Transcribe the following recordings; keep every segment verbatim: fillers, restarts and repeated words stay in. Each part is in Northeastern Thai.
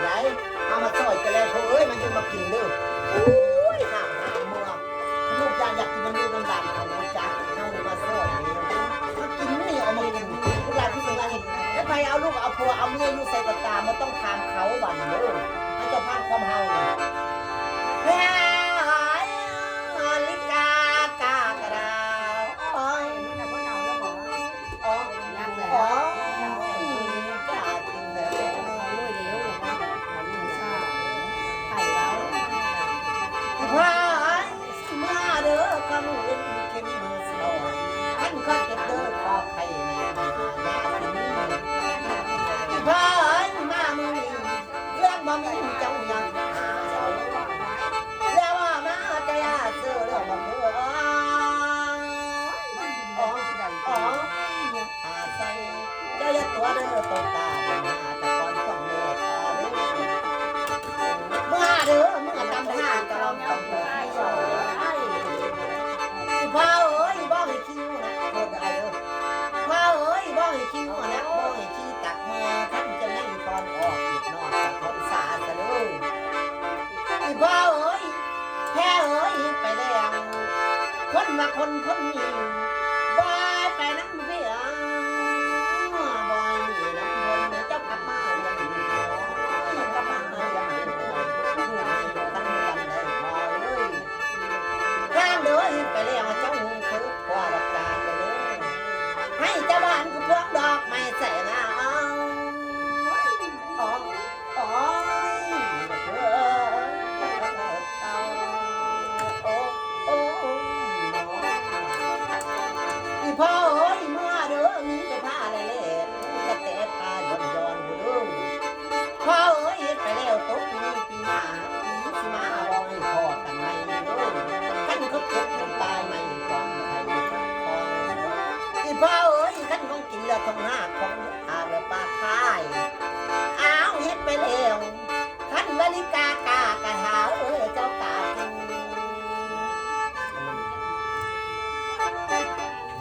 ได้เอามาซอยกันแล้วเถอะเอ้ย มาอยู่มากินเด้อ โอ้ย หามหามเมือ ลูกอยากอยากกินน้ำลูกน้ำหลานเขานะจ๊ะ เฮานี่มาซอยแล้ว มากินนี่ เอามากิน ลูกหลานผู้สูงอายุ แล้วใครเอาลูกเอาผัวเอาเมียอยู่ใส่ก็ตาม บ่ต้องถามเขาบัดนี้เด้อ ให้เจ้าพังความเฮานี่ นาฬิกากากระดาษ อ๋อ อ๋อ อ๋อ กากินแบบ ว้าย มาเด้อ คำเห็นเข็มเบอร์สอง อันก็เก็บเด้อ ขอไข่ในมายาสิน ว้าย มามื้อนี้ เรื่องบ่มีเจ้ายังหาเจ้า อย่าว่ามาแต่ยาเจอเรื่องบ่เพื่อ อ๋อ อ๋อ อาศัย เจ้าอย่าตัวเด้อตัวตาเดินหาแต่ก่อนต้องเลิกอาเด้อ เมื่อเด้อ เมื่อตำทางกะลองต้องเลิกที่สอง อีพ่อเอ้ย บอกให้คิวนะ โคตรไอ้เด้อ พ่อเอ้ย บอกให้คิวนะ บอกให้คิวตักแม่ ท่านจะไม่ตอนออกอีกนอกจากคนสาสะเด้อ อีพ่อเอ้ย แพ้เอ้ย ไปแล้ว คนมาคนคนนี้ บ่ไปนำเพียง บ่มีนำเพิ่น เจ้ากลับมาเลี้ยงลูกน้อย กลับมาเลี้ยงลูกน้อย ลูกให้ตั้งกันได้พ่อเอ้ย ทางเด้อเฮ็ดไปแล้วเจ้าคือพ่อรักษาไปเด้อ ให้เจ้าบ้านคือพวงดอกไม้ใส่มาเอา อ๋อ อ๋อ อีพ่อเอ้ย เมื่อเด้อ มีแต่ผ้าแหล่ๆ กระแตผ้าย้อนๆ อยู่เด้อ พ่อเอ้ย เฮ็ดไปแล้วตกปีนี้ปีหน้า ปีสิมาบอกให้พ้อกันใหม่เด้อ คันเขาเก็บคนตายใหม่ของไทยของ อีพ่อเอ้ย คันของกินแล้วของหากของหาแล้วปลาคาย อ้าว เฮ็ดไปแล้ว คันนาฬิกากากะหาเอ้ย เจ้ากากิน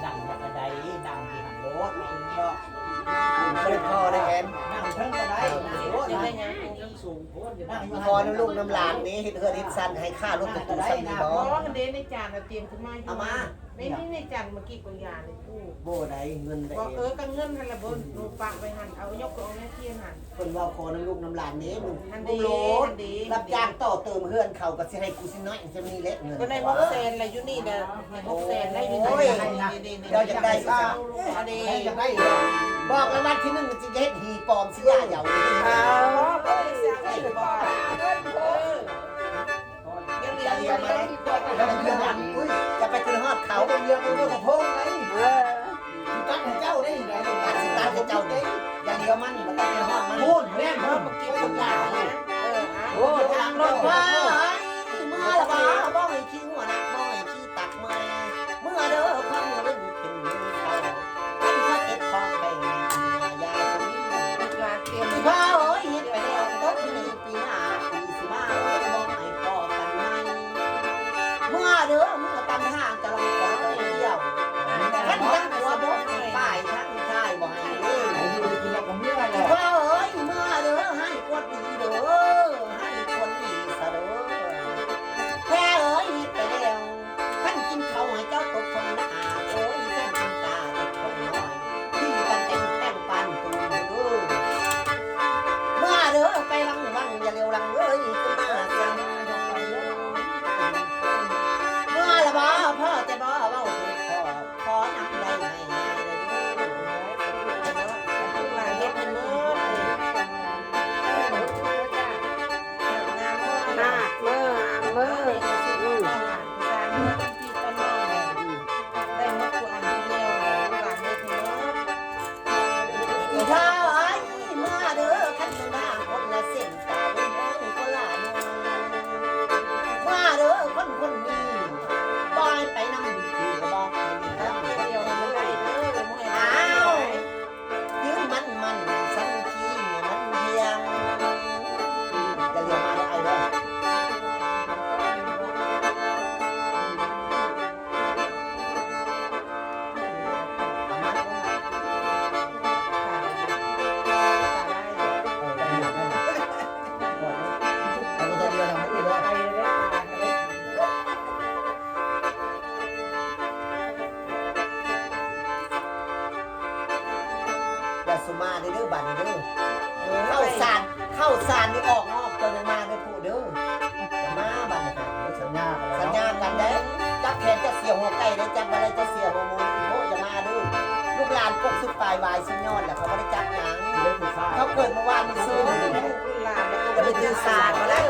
ดังกระไดดังที่หันโลดเนาะ บ่ได้พอได้แอน นั่งเทิงกระไดนั่งโลดนะ นั่งอยู่ พอน้ำลูกน้ำหลานนี่เฮ็ดเฮือนเฮ็ดซันให้ค่ารถกระตูซันนี่บ่ บ่ มันเด้ในจานน่ะเตรียมขึ้นมาอยู่ เอามา ในนี่ในจานเมื่อกี้ก็ยาเลยปู่ บ่ได้เงินได้ บอกเออก็เงินหั่นล่ะบ่หนูปะไว้หั่น เอายกไปเอาแม่เทียนหั่น เพิ่นว่าขอน้ำลูกน้ำหลานนี่มึง หั่น มึงโลด หั่นเด้ รับจ้างต่อเติมเฮือนเขาก็สิให้กูสิน้อยจะมีเล็กเงิน ก็ได้หกแสนละอยู่นี่นะ หกแสนได้อยู่นี่ โอ้ย นี่ๆๆ เจ้าอยากได้อยู่ อันนี้ ใครอยากได้อยู่ บอกรางวัลที่หนึ่งมันสิเฮ็ดหีปลอมสิยาเหยา เอา เดี๋ยวเดี๋ยวเดี๋ยว จะไปขึ้นฮอดเขา เดี๋ยวเดี๋ยวเดี๋ยวกระโพงไง เออ ตัดให้เจ้าได้ยังไง ตัดสิตัดให้เจ้าได้ อย่าเลี้ยวมัน มันต้องขึ้นฮอดมัน พูดแม่นพูด เมื่อกี้คนด่านะ เออ โอ้ ทางรถ ว่า เมื่อละว่า บ่ให้ขี้หัวนะ บ่ให้ขี้ตักเมื่อย เมื่อเด้อ ความเงินขึ้นเงินเขา ท่านพระเจ็บคอไป ยาสมิง ลูกหลานเตรียม ที่พ่อเอ้ย เฮ็ดไปแล้ว ตกอยู่ในปีหน้า ปีสิมา เอ้ย บ่ให้พ้อกันใหม่ เมื่อเด้อ เมื่อตำทางจะลองขอไปเที่ยว ท่านทั้งหัวบกป้ายทั้งท้ายบ่ให้เด้อ ที่พ่อเอ้ย เมื่อเด้อ ให้กวดดีเด้อ ให้กวดดีซะเด้อ แพ้ บัดนี้เด้อ เข้าสาร เข้าสารนี่ออกนอกตัวยังมาเด้อผู้เด้อ อย่ามาบัดนี้ค่ะ สัญญากัน สัญญากันเด้อ จับแขนจับเสียหัวไก่เด้อ จับอะไรจับเสียหัวหมู โอ้ยอย่ามาเด้อ ลูกหลานกกสุดปลายวายสุดยอดแหละ เขาไม่ได้จับหยัง เล่นผู้ชาย เขาเกิดมาว่ามันซื้อ ลูกหลานแล้ว จะไปถือสาเขาแล้ว